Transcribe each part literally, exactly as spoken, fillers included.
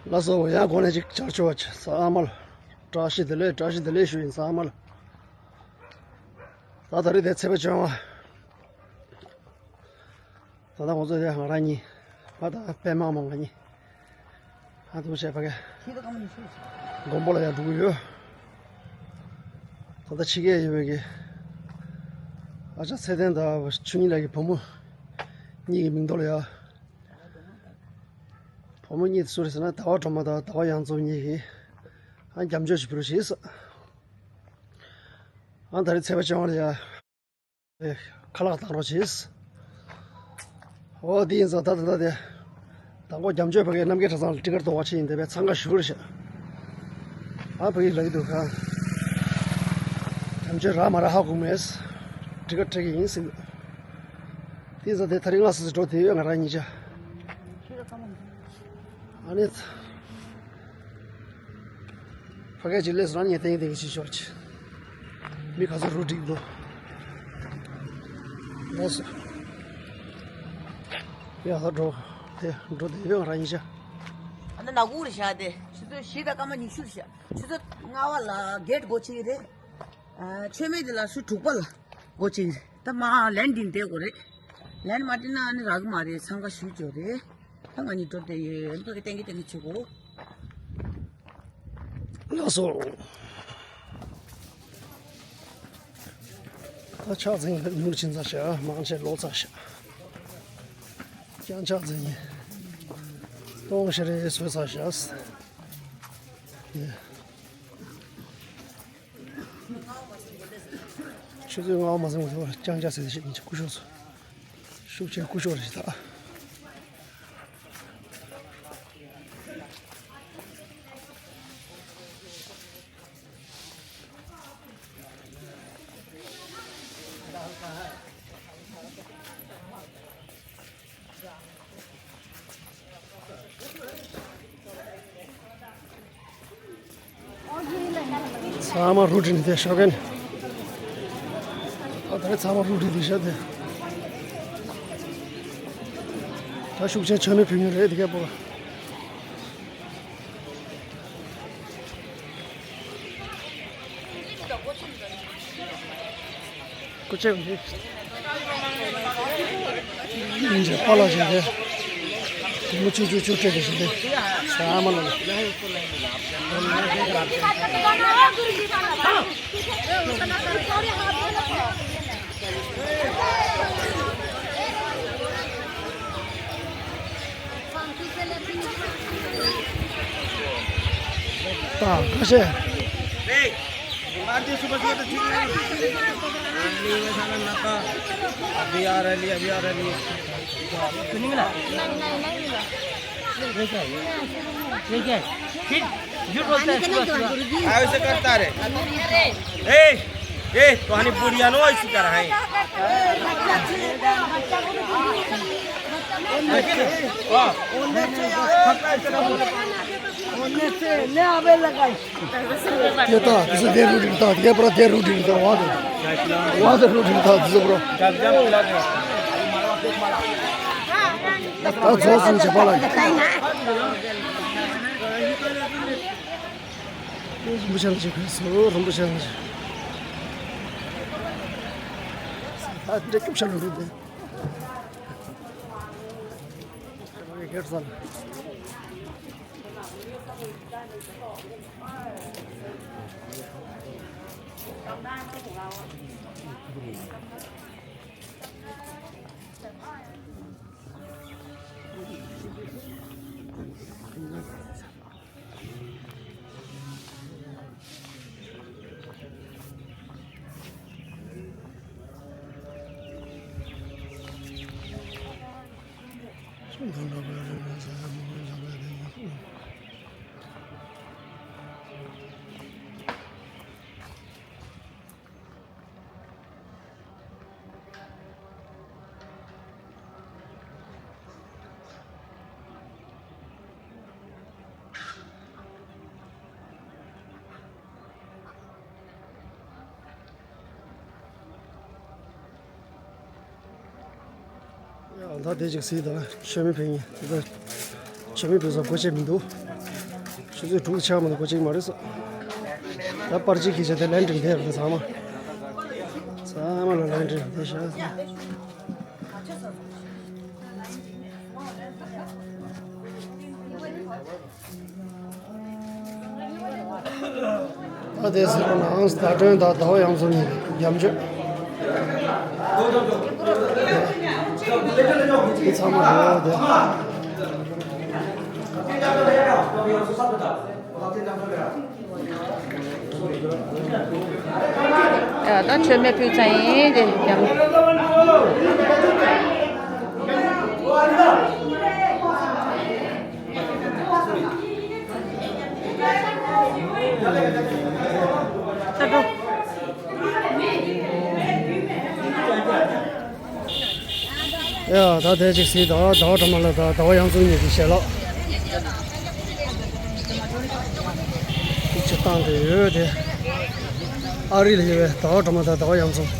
ལགས་སོ། ཡང་གོང་ནས་ཅིག་བཅར་ཆོག་པ་ཚང་མ་ལ་བཀྲ་ཤིས་བདེ་ལེགས། བཀྲ་ཤིས་བདེ་ལེགས་ཞུ་ཡིན་ཚང་མ་ལ། ད་ད་རེས་དེ་ཚེས་པ་བཅོ་ལྔ། ད་ལྟ་ང་ཚོ་དེ་ང་རང་གཉིས། ང་དང་པད་མ་མ་ང་གཉིས། ཨ་ཐུག་བྱས་ཕ་གི་མགོན་པོ་ལ་ཡར་འགྲོ་གི་ཡོད། ད་ལྟ་ཕྱི་རྒྱལ་ཡོད་པའི་གི་ཨ་ཅག་ཚེ་བརྟན་དང་ཆོས་ཉིད་ལགས་ཀྱི་བུ་མོ་གཉིས་ཀྱི་མིང་ཐོག་ལ་ཡར། བུ་མོ་གཉིས་དེ་སུ་རེད་ཟེར་ན། ཟླ་བ་སྒྲོལ་མ་དང་ཟླ་བ་གཡང་འཛོམས་གཉིས་ཀྱིས་ཨ་རྒྱབ་སྐྱོར་ཞིག་ཕུལ་རོགས་བྱས། ཨ་ད་རེས་ཚེས་པ་བཅོ་ལྔ་ལ་ཡར་ཁ་ལག་བཏང་རོགས་བྱས། འོ་དེ་ཡིན་ཙང་ད་ད་ད་དེ་དང་པོ་རྒྱབ་སྐྱོར་ཕ་གིའི་རྣམ་རྒྱལ་གྲྭ་ཚང་ལ་ཊི་ཀེ་ཊི་ཟློག་པ་ཕྱིན་ཡིན། དེ་བས་འཚང་ཁ་ཞུ་རེ་བྱས། ཨ་ཕ་གིའི་ལབ་ཀྱི་འདུག་ག་རྒྱབ་སྐྱོར་རག་མ་རག་ཧ་གོ་མེད། ཊི་ཀེ་ཊི་སྤྲད་ཀྱི་ཡིན་ཟེར་གྱི་འདུག་དེ་ཡིན་ཙང་དེ་ཐག་རིང་ལ་སོ་སོ་འགྲོ་བསྡད་ཡོད། ང་རང་གཉིས་ཆ། ཨ་ནི། ཕ་གི་ཅིག་སླེབས་སོང་ན་ངས་ཏན་ཏན་ཞིག་ཤོར་ཆེ། མི་ག་ཚོད་རུ་སྒྲིག་འདུག་ལགས་སོ། ཡ་ད་འགྲོ། དེ་འགྲོ་དེ་ཡོད་ར་ཡིན་ཤག་ཨ་ནི་ནག་ཁུག་རེད་ཤག་དེ་ཆུ་ཚོད་བཞི་དང་སྐར་མ་ཉི་ཤུ་རེད་ཤག་ཆུ་ཚོད་ལྔ་པ་ལ་གེ་ཊི་སྒོ་ཕྱེ་གི་རེད། ཨ་མཆོད་མེ་དེ་ལ་ཆུ་ཚོད་དྲུག་པ་ལ་སྒོ་ཕྱེ་གི་རེད། ད་མ་ལན་འདི་བསྡད་དགོས་རེད། ལན་མ་བསྡད་ན་ཨ་ནི་རག་གི་མ་རེད། འཚང་ཁ་ཞུ་འཇོག་རེད། ད་ང་གཉིས་འགྲོ་བསྡད་ཡོད། འདི་གི་ཏན་གི་ཏན་གི་བྱེད་དགོས། ལགས་སོ། ད་ཕྱག་འཚལ་ལོ། ཉུང་ཕྱིན་ཚར་ཤག་མང་ཆེ་ལོག་ཚར་ཤག་རྐྱང་ཕྱག་འཚལ་ཡིན། སྟོང་ཤ་རེ་བཟོས་ཚར་ཤག་ཡེ། ཆུ་ཚོད་ལྔ་པ་མ་ཟིན་གོང་དུ་རྐྱང་ཕྱག་འཚལ་ཞིག་ཡིན། སྐུ་ཞབས་སུ། ཤུགས་ཆེ་སྐུ་ཞབས་རེད་ད། ཚང་མ་རུ་སྒྲིག་ནས་བསྡད་ཤག་གན། ཨ་ད་རེས་ཚང་མ་རུ་སྒྲིག་བསྡད་ཤག་དེ། ད་ཤུགས་ཆེན་མཆོད་མེ་ཕུལ་མཁན་རེད་དེ་ག་པོ། སྐུ་ཆེ་བ་ཞིག་ཡིན་ཅེ་པ་ལ་ཞིག་དེ། དེ་མོ་ཆུ་ཆུ་ཆུ་སྤྲད་དེ་ཞིག་དེ། ས་མ་ལ་ལ། ད་ཁ་ཤས། अभी आ रही, अभी आ रही। तो नहीं मिला? नहीं, नहीं, नहीं मिला। ये क्या है? ये क्या है? फिर झूठ बोलता है, सुबह, सुबह। ऐसे करता रे। ए, ए, तो हनी बुढ़िया नो ऐसी कर है। वाह। དེ་ད་དེ་ཚོ་དེ་རུ་སྒྲིག་ད་དེ་པར་དེ་རུ་སྒྲིག་ད་བ་དེ་བ་དེ་རུ་སྒྲིག་ད་དེ་ཚོ་པར་ད་རྫོགས་སོང་བྱེད་པ་ལ། རིན་པོ་ཆེ་ལ་ཅིག་ཕེབས་སོ། རིན་པོ་ཆེ་ལ་ཅིག་ད་འདྲེ་སྐྱུག་ཤ་ལ་རུ་དེ། ཁེར་སང་། ཡང་ད་དེ་ཅིག་གཟིགས་དང་། མཆོད་མེ་ཕུལ་ཡིན། དེ་ད་མཆོད་མེ་ཕུལ་ས་སྒོ་ཕྱེ་མི་འདུག་ཆུ་ཚོད་དྲུག་ཆགས་མ་འདུག་གོ་གཅིག་མ་རེད་སོ། ད་པར་གཅིག་གིས་བྱས་ཏེ་ལན་འགྲིག་དེ་རེད་ཚང་མ། ཚང་མ་ལ་ལན་འགྲིག་དེ་ཤ། ད་དེ་ཟེར་བ་ནའང་ཟླ་སྒྲོན་དང་ཟླ་བ་གཡང་འཛོམས་གཉིས་ཀྱི་རྒྱབ་ཆོས། དེ་ཚང་མ་རེད་དེ། ཡ་ད་མཆོད་མེ་ཕུལ་ཚར་ཡིན་དེ་རྒྱབ། ཡ་ད་དེ་ཅིག་སྲིད་ད་ཟླ་བ་སྒྲོལ་མ་ལགས་དང་ཟླ་བ་གཡང་འཛོམས་གཉིས་ཀྱི་ཞལ་ལག་ཅིག་བཏང་དེ་ཡོད་དེ། ཨ་རི་ལ་ཡོད་པའི་ཟླ་བ་སྒྲོལ་མ་དང་ཟླ་བ་གཡང་འཛོམས།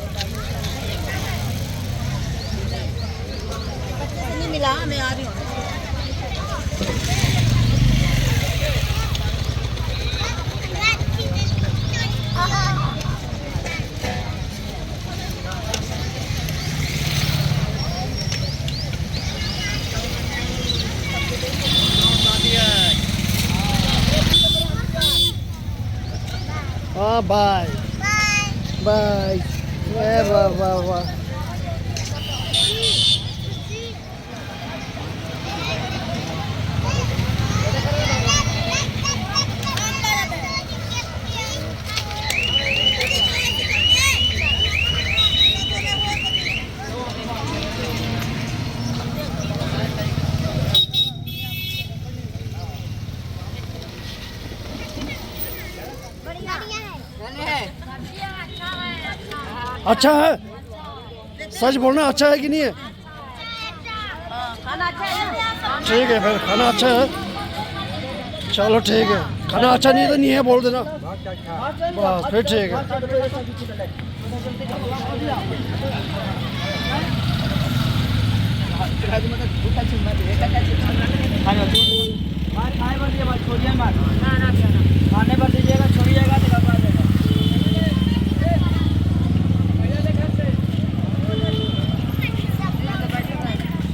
ཨ་བའི། བའི། ཨེ་བ་བ་བ། अच्छा है। सच बोलना, अच्छा है कि नहीं है? ठीक है, फिर खाना अच्छा है। चलो ठीक है, खाना अच्छा नहीं तो नहीं है बोल देना। बस फिर ठीक है। खाने पर ये बात छोड़िए मत। खाने पर दीजिएगा, छोड़िएगा तो घबरा जाएगा।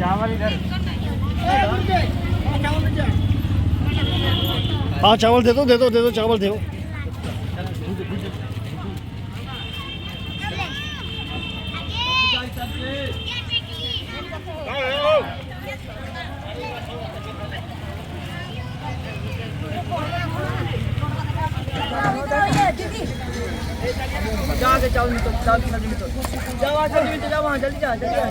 चावल इधर। हाँ, चावल दे दो, दे दो, दे दो, चावल दे दो। जा, जा, चावल निकाल, चावल निकाल, निकाल। जा, वहाँ जल्दी जा, जल्दी जा, वहाँ जल्दी जा, जल्दी जा।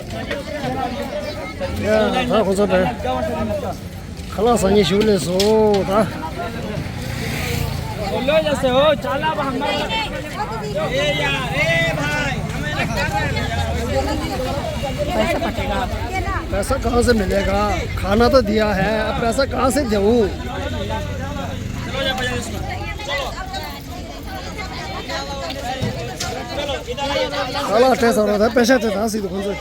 ཡ་ད་ཁོ་ཚོ་དེ་ཁ་ལག་ཟ་མཁན་ཞིག་སླེབས་སོང་ད། बोलो जैसे हो, चाला अब हमारा। ए यार, ए भाई, हमें लगता है पैसा कहाँ से मिलेगा? खाना तो दिया है, अब पैसा कहाँ से दूँ? ཁ་ལག་སྤྲད་ཚར་བ་དང་པེ་ཤ་སྤྲད་ད་སྲིད་དུ་ཁོང་ཚོས།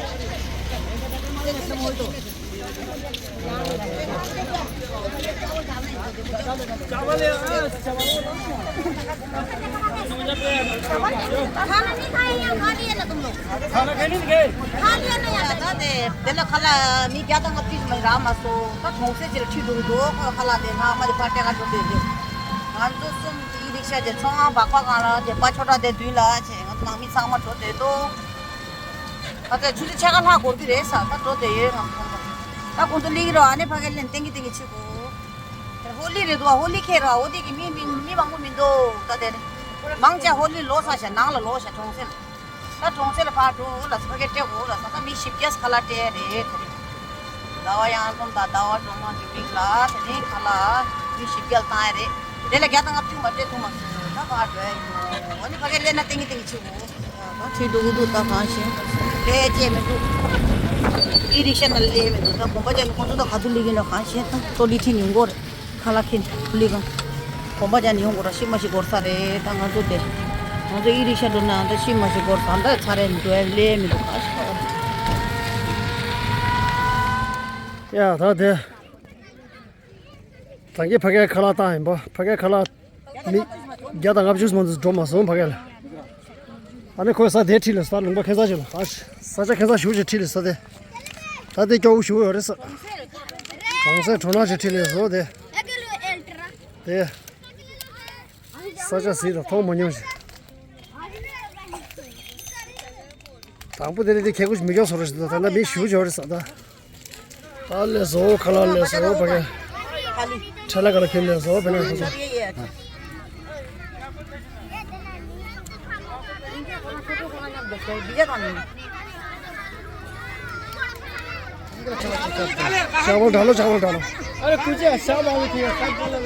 खाना नहीं खाए यहाँ, खा लिया ना तुम लोग। खा लिया ना यहाँ पे। ད་དེ་དེ་ལ་ཁ་ལག་མི་བརྒྱ་དང་ལྔ་བཅུ་ཞིག་མ་རག་མ་སོང་། ད་གྲོང་གསེབ་ཅིག་ལ་ཁྲིད་འགྲོ་གི་འདུག་ཁ་ལག་དེ་ནང་མ་དེ་ཕར་སྤྲད་ག་འགྲོ་བསྡད་འདུག་ང་ཚོ་གསུམ་གྱི་རིག་ཤ་དེ་ཚོང་ཁང་སྦག་སྦག་སྒང་ལ་དེ་པ་ཆོ་འདྲ་དེ་མདུན་ལ་བྱས། ང་ཚོ་ནང་མི་ཚང་མ་འགྲོ་བསྡད་འདུག་ད་ལྟ་ཆུ་ཚོད་ཕྱེད་ཀ་ལྷག་འགོར་གྱི་རེད་ཟེར། ད་འགྲོ་བསྡད་ཡོད་ང་ཚོ། ད་ཁོང་ཚོ་སླེབས་ཀྱི་རེད། ཨ་ནེ་ཕ་གིར་སླེབས་ཏེང་གི་ཏེང་གི་ཕྱིན་གོ། ཧོ་ལི་རེད་འདུག་ཧོ་ལི་ཁེལ་ར། འོ་དེ་གི་མི་མི་མི་མང་པོ་མི་འདུག་ད་དེ་རེད། མང་ཆེ་ཧོ་ལི་ལོག་ཚར་ཤག་ནང་ལ་ལོག་ཤག་གྲོང་གསེབ་ལ། ད་གྲོང་གསེབ་ལ་ཕར་འགྲོ་ལ་ཕ་གིར་སྤྲད་གོ་ལ་ཟེར། ད་མི་བཞི་བརྒྱ་ཁ་ལག་སྤྲད་རེད་དེ་རེད། ཟླ་བ་གཡང་འཛོམས་དང་ཟླ་བ་སྒྲོལ་མ་གི་མིང་ལ་དེ་རིང་ཁ་ལག་མི་བཞི་བརྒྱ་ལ་བཏང་ཡ་རེད། དེ་ལ་བརྒྱ་དང་ལྔ་བཅུ་མ་སྤྲད་ཐུབ་མ་སོང་། ད་ཕར་འགྲོ་ཡ་ཡིན་ནོ། འོ་ནི་ཕ་གིར་སླེབས་ན་ཏེང་གི་ཏེང་གི་ཕྱིན་གོ། ཁྲིད་འགྲོ་གི་འདུག་ད་གང་ཤེས། ལས་བྱས་མི་འདུག་ཨི་རིག་ཤ་ནང་ལས་མི་འདུག་ད་གོམ་པ་རྒྱག་ནི་ཁོང་ཚོ་ད་ག་དུས་སླེབས་ཀྱི་ཡིན་ནོ་གང་ཤེས། ད་ཏོ་ལི་ཁྲིད་ཡོང་གོ་རེད། ཁ་ལག་ཁྱེར་ནས་ལི་གང་། གོམ་པ་རྒྱག་ནས་ཡོང་དགོས་ར། ཤི་མ་ཤི་འགོར་ས་རེད། ད་ང་ཚོ་དེ། ང་ཚོ་ཨི་རིག་ཤ་འགྲོ་ན་ད་ཤི་མ་ཤི་འགོར་ས་འདྲ་ཚ་རེད། མི་འགྲོ་ཡ་ལས་མི་འདུག་ཨ་ཤ། ཡ་ད་དེ། ད་གིན་ཕ་གིའི་ཁ་ལག་བཏང་ཡིན་པ། ཕ་གིའི་ཁ་ལག་མི་བརྒྱ་དང་ལྔ་བཅུ་མ་གཏོགས་འགྲོ་མ་སོང་ཕ་གི་ལ། ཨ་ནི་ཁོས་ས་དེ་ཁྲིད་ལ་ས་ལུང་པ་ཁེ་ས་ཞིག་ལ། ཨ་ས་ཆ་ཁེ་ས་ཞུ་ཞིག་ཁྲིད་ལ་ས་དེ། ད་དེ་སྐྱོ་བོ་ཞུ་ཡོད་རེད་ས། གྲོང་གསེབ་གྲོང་ནག་ཞིག་ཁྲིད་ལ་བཟོ་དེ། དེ་ས་ཆ་ཟིག་ལ་མཐོང་མ་མྱོང་ཞིག་དང་པོ་དེ་ནི་དེ་ཁྱེད་ཀུ་མི་སྐྱོ་བཟོ་ར་ཞིག་འདུག་ད་ལྟ་མི་ཞུ་ཞོར་རེད་ས་ད། ཨ་ལས་བཟོ་ཁ་ལག་ལས་བཟོ་བ་ག་ཁྲ་ལ་ག་ལ་ཁྱེར་ལས་བཟོ་བ་བེ་ན་ཁོ་ཚོ། ཤ་བོ་འདྲ་ལོ་ཤ་བོ་འདྲ་ལོ། ཨ་རེ་ཀུ་ཅི་ཤ་བོ་ལོ་ཁྱེར་ཤ་བོ་ལོ།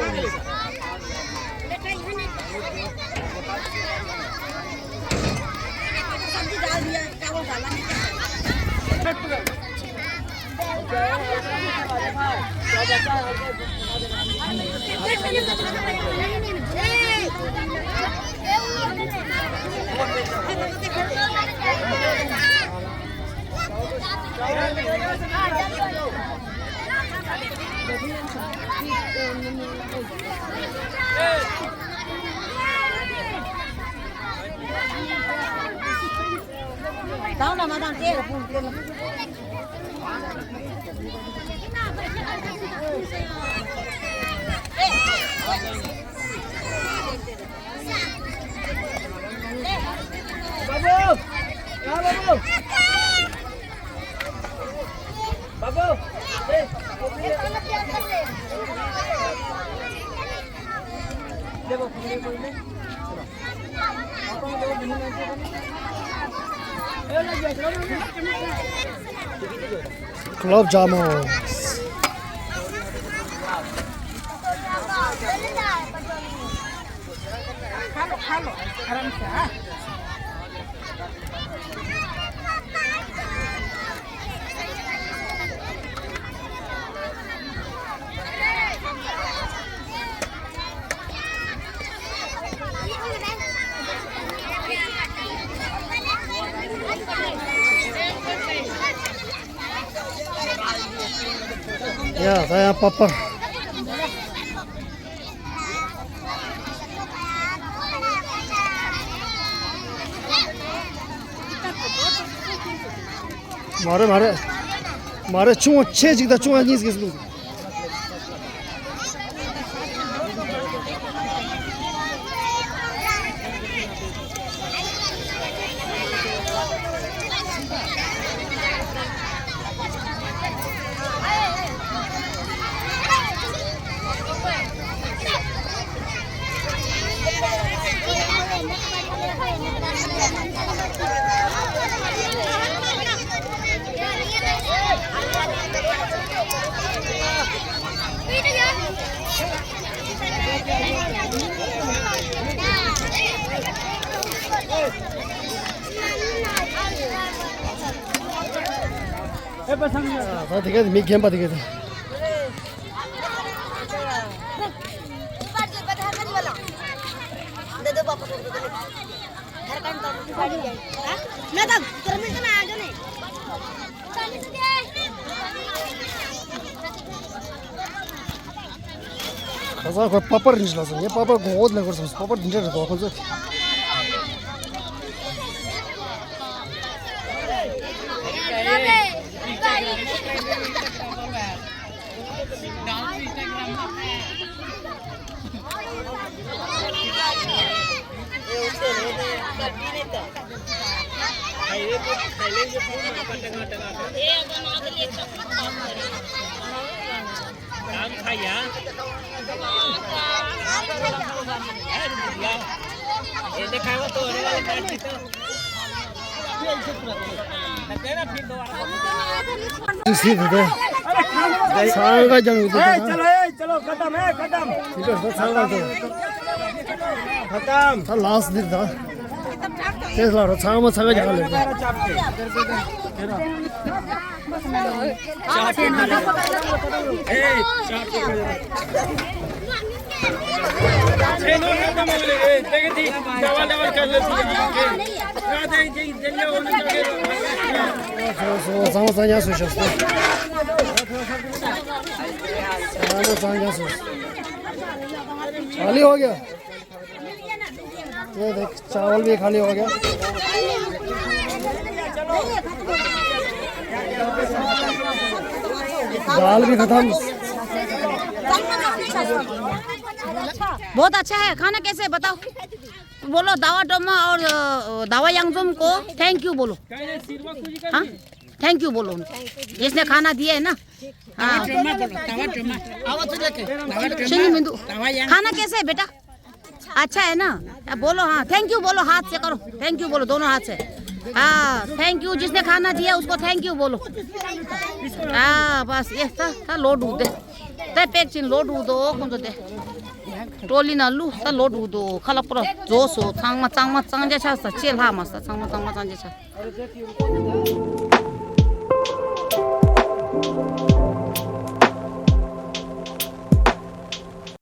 Gulab jamun. खा लो, खा लो, आराम से, हाँ। ཡ་ད་ཡང་པ་པར། མ་རེད་མ་རེད། མ་རེད། ཆུང་བ་ཆེ་གཅིག་དང་ཆུང་བ་གཉིས་ཀྱིས་སློང་། ད་དེ་ག་དེ་མི་རྒན་པ་དེ་ག་དེ། ཁ་སང་ཁོ་པ་པར་རིན་ལ་སོང་། ངས་པ་པར་གོང་འོག་ལེན་དགོས་སོང་། པ་པར་འདི་འདྲ་རེད་དོ་ཁོ་ཚོ། ཚང་ཀ་ཀྱང་ཡོད་དེ། चलो ए चलो खत्म है खत्म। ཚང་ཀ་ཀྱང་ཁ་དམ། ད་ལགས་འདིར་ད། དེ་ལ་རོ་ཚང་མ་ཚང་ཀ་ཀྱང་ལེ། देखिए, डबल डबल कर लेती है। राधे जी, जल्दी होने लगे। सो, सो, सो, सो, सो, सो। खाली हो गया। ये देख, चावल भी खाली हो गया। दाल भी खत्म। बहुत अच्छा है। खाना कैसे है बताओ? बोलो, दावा टोमा और, अ, दावा यांगजोम को थैंक यू बोलो। हाँ, थैंक यू बोलो उनको, जिसने खाना दिया है ना। हाँ। खाना कैसे है बेटा? अच्छा है ना? अब बोलो, हाँ, थैंक यू बोलो, हाथ से करो, थैंक यू बोलो दोनों हाथ से। हाँ, थैंक यू, जिसने खाना दिया उसको थैंक यू बोलो। हाँ, बस ये था, था लोड उदे। ते पैक चिन लोड उदो, कौन तो दे। ट्रॉली ना लू, ता लोड उदो, खाला पूरा जोसो, चांगमा, चांगमा, चांगजा छा सा, चे ला मा सा, चांगमा, चांगमा, चांगजा छा।